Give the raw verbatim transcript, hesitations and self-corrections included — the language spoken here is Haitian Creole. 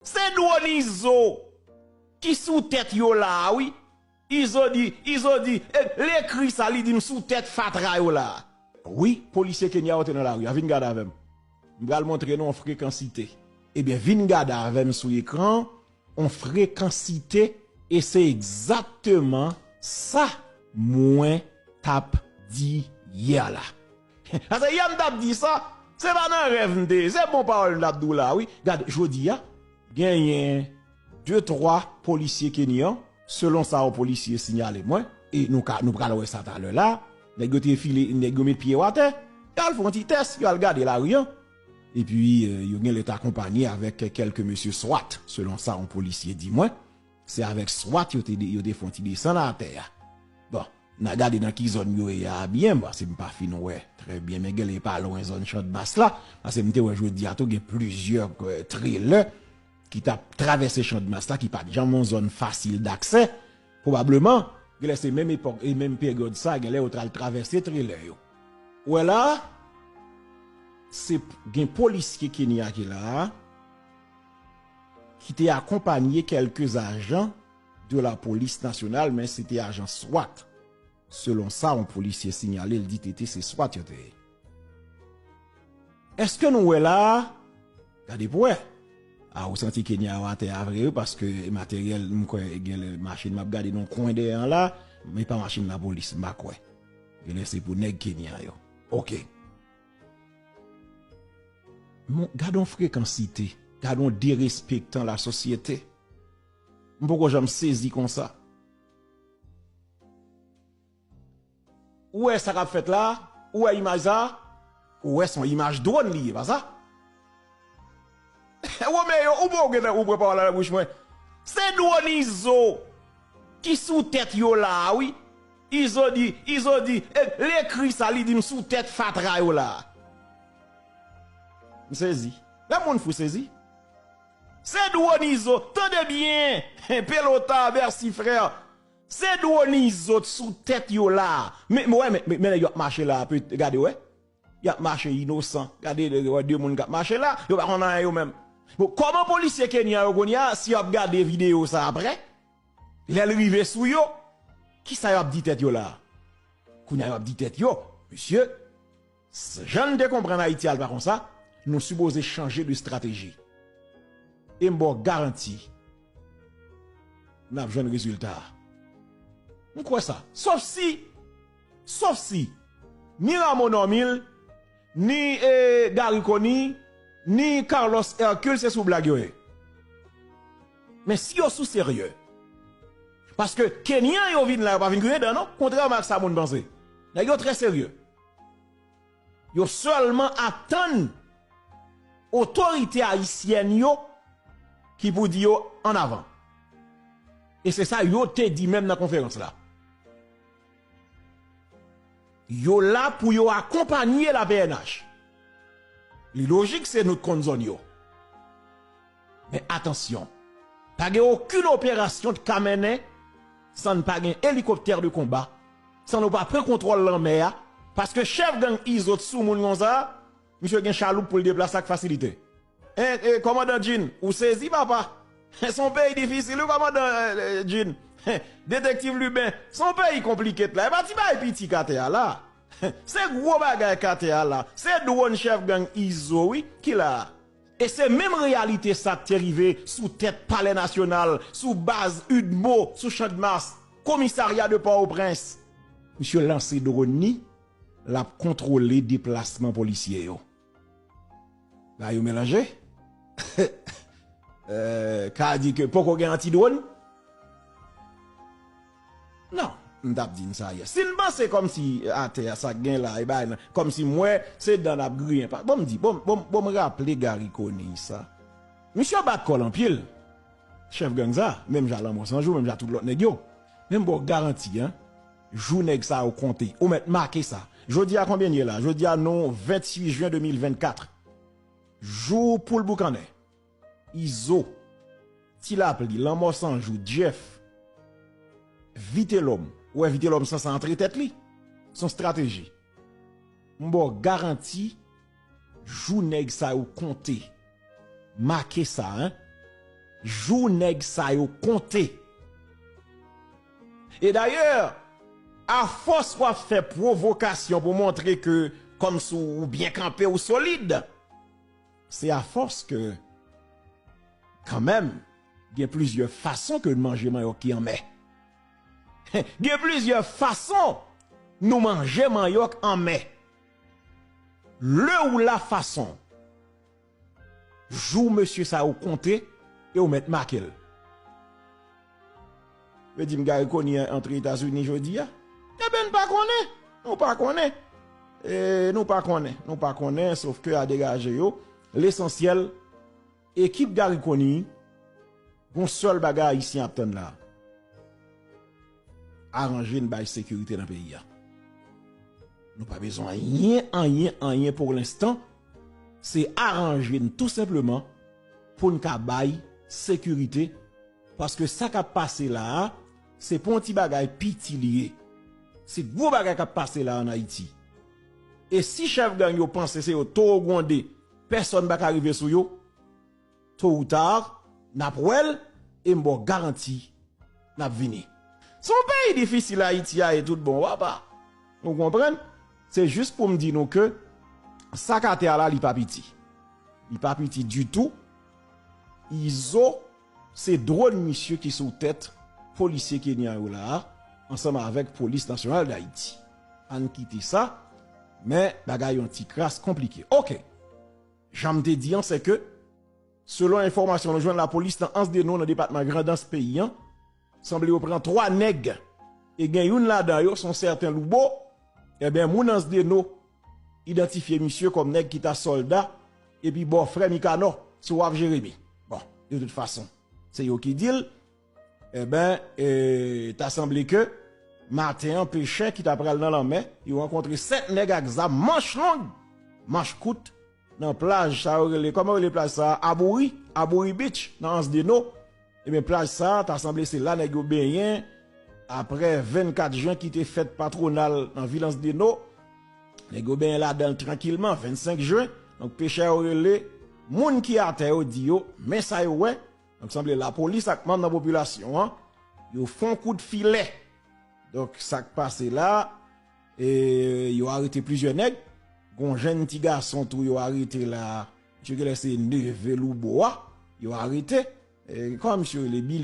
Se dwòn Izo ki sou tèt yo la a, wi. Izo di, Izo di, e, l ekri sa, li di m sou tèt fatra yo la a. Wi, polisye Kenya yo te nan lari a, vin gade avè m. M pral montre nou yon frekansite. Ebyen, vin gade avè m sou ekran, yon frekansite, e se egzakteman sa mwen t ap di yè la. Paske yè m t ap di sa, se pa nan rèv m te ye, se bon pawòl m t ap di w la, wi. Gade, jodi a, genyen de, twa polisye kenyan, selon sa yon polisye siyale mwen, e nou ka, nou pral wè sa talè la, nèg yo te file, nèg yo met pye yo atè, y al fè yon ti tès, y al gade lari an. Epi, eh, yo genlè t akonpanye avèk kèlke mesye swat, selon sa yon polisye di mwen. Se avèk swat yo te, yo te fè yon ti desann atè a. Bon, n a gade nan ki zòn yo ye a byen, paske m pa fin wè trè byen, men genlè pa lwen zòn Channmas la, paske m te wè jodi a tou gen plizyè, eh, trelè ki t ap travèse Channmas la, ki pa t janm yon zòn fasil daksè, pwobableman, genlè se menm epòk e menm peryòd sa, genlè yo t al travèse trelè yo. Ou wè la, se p-, gen polisye Kenya ki la a, ki te akonpanye kèlke ajan de la polis nasyonal, men se te ajan swat. Selon sa yon polisye siyale, l di tete se swat yo te ye. Èske nou wè la a? Gade pou wè. A, ou santi Kenya yo atè a vre, wi, paske materyèl, m kwè, genlè machin m ap gade nan kwen dèyè an la, men pa machin lapolis, m pa kwè. Genlè se pou nèg Kenya yo. Oke. Mon, gade yon frekansite, gade yon derespektan lasosyete. M poko janm sezi konsa. Ou wè sa k ap fèt la? Ou wè imaj sa? Ou wè se yon imaj dwòn li ye, pa sa? Romeo, ou bon, ou gentan, ou pran pawòl la nan bouch mwen. Se dwòn Izo ki sou tèt yo la a, wi. Izo di, Izo di, e, l ekri sa, li di m sou tèt fatra yo la a. M sezi. Lè moun fou sezi. Se dwòn Izo, tande byen. Pelota, mèsi frè. Se dwòn Izo t sou tèt yo la. Men, men, wè, men, men, men nèg yo ap mache la, pe, gade, wè. Y ap mache inosan. Gade, wè, de moun k ap mache la, yo pa konn anyen yo menm. Bon, kòman polisye Kenya yo kounye a, si y ap gade videyo sa apre, lè l rive sou yo, kisa y ap di tèt yo la? Kounye a y ap di tèt yo, mesye, s-, jan n te konprann Ayiti a, l pa konsa, nou sipoze chanje de estrateji. E m ba w garanti, n ap jwenn rezilta a. M kwè sa. Sof si, sof si, ni Rameau Normil, ni, eh, Garry Conille, ni Carlos Hercule, se sou blag yo ye. Men si yo sou serye, paske Kenyan yo vin la, yo pa vin griyen dan, non, kontrèman ak sa moun panse. Nèg yo trè serye. Yo sèlman atann otorite ayisyèn yo ki pou di yo ann avan. E se sa yo te di menm nan konferans la. Yo la pou yo akonpanye la P N H. Li lojik se nou t konn zòn yo. Men atansyon, pa gen okenn operasyon t ka mennen san n pa gen elikoptè de konba, san nou pa pran kontwòl lanmè a, paske chèf gang Izo t sou moun konsa, misye gen chaloup pou l deplase ak fasilite. En, e, kòmandan Jean, ou sezi, papa? Se yon peyi difisil, wi, kòmandan, eh, eh, Jean. Detektiv Lubin, se yon peyi konplike la. E pa ti bagay piti k atè a la. Se gwo bagay k atè a la. Se dwòn chèf gang Izo, wi, ki la a. E se menm reyalite sa k te rive sou tèt Palè Nasyonal, sou baz UDMO, sou Channmas, komisarya de Pòtoprens. Misye lanse dwòn li, l ap kontwole deplasman polisye yo. Bagay yo melanje. Eh, ka di ke poko gen anti-dwòn? Non, m t ap di n sa yè. Si n panse kòmsi atè a sa k gen la, e bagay nan, kòmsi m wè se dan n ap griyen. Pa, bon, m di, bon, bon, bon, m raple Garry Conille sa. Misye bat kò l anpil. Chèf gang sa, menm jan Lanmò San Jou, menm jan tout lòt nèg yo. Men m ba w garanti, en, jou nèg sa yo konte. Ou mèt make sa. Jodi a konbyen n ye la? Jodi a nou venntuit jen de mil vennkat. Jou poul boukannen. Izo, Ti Lapli, Lanmò San Jou, Jeff, Vitelòm. Ou wè Vitelòm sanse antre tèt li. Se yon estrateji. M ba w garanti, jou nèg sa yo konte. Make sa, en. Jou nèg sa yo konte. E dayè, afòs w ap fè pwovokasyon pou montre ke kòmsi w byen kanpe, w solid, se afòs ke, kanmenm, gen plizyè fason ke n manje manyòk ki anmè. Gen plizyè fason nou manje manyòk anmè. Le ou la fason. Jou mesye sa yo konte e ou mèt make l. Vle di m Garry Conille antre Etazini jodi a? Enben, n pa konnen. Nou pa konnen. E, nou pa konnen. Nou pa konnen, sof ke a degaje yo. Lesansyèl, ekip Garry Conille, gon sèl bagay Ayisyen ap tann la. Aranje n bay sekirite nan peyi a. Nou pa bezwen anyen, anyen, anyen pou lenstan. Se aranje n tou senpleman pou n ka bay sekirite. Paske sa k ap pase la a, se pa yon ti bagay piti li ye. Se gwo bagay k ap pase la ann Ayiti. E si chèf gang yo panse se yo towo gwonde, pèsonn pa ka rive sou yo, to ou ta, n ap wè l, e m ba w garanti, n ap vini. Se yon peyi difisil Ayiti a ye tout bon, papa. Ou konprann? Se jis pou m di nou ke sa k atè a la, li pa piti. Li pa piti ditou. Izo, se dwòn misye ki sou tèt polisye kenyan yo la a, ansanm avèk Polis Nasyonal d Ayiti. Ann kite sa, men bagay yon ti kras konplike. Oke. Jan m te di an, se ke, selon enfòmasyon nou jwenn lapolis nan Anse des Naux nan depatman Grandans peyi an, sanble yo pran twa nèg e gen youn ladan yo, se yon sèten Loubo. Enben, moun Anse des Naux idantifye misye kòm nèg ki ta sòlda epi bòfrè Mikanò, si w ap Jeremi. Bon, de tout fason, se yo ki di l. Enben, e, ta sanble ke maten an, pechè ki ta pral nan lanmè, yo rankontre sèt nèg ak zam manch long, manch kout, nan plaj sa yo rele, kòman yo rele plaj sa a? Abouri, Abouri Beach, nan Anse des Naux. Ebyen, plaj sa a, ta sanble se la nèg yo benyen, apre vennkat jen ki te fèt patwonal nan vil Anse des Naux. Nèg yo benyen ladan l trankilman, vennsenk jen. Donk, pechè yo rele, moun ki atè yo di yo, men sa yo wè. Donk, sanble lapolis ak manm nan popilasyon an, yo fè yon kout filè. Donk, sa k pase la, e, yo arete plizyè nèg. Gon jenn ti gason tou yo arete la, misye genlè se neve Loubo a, yo arete. E, kòman misye rele? Billy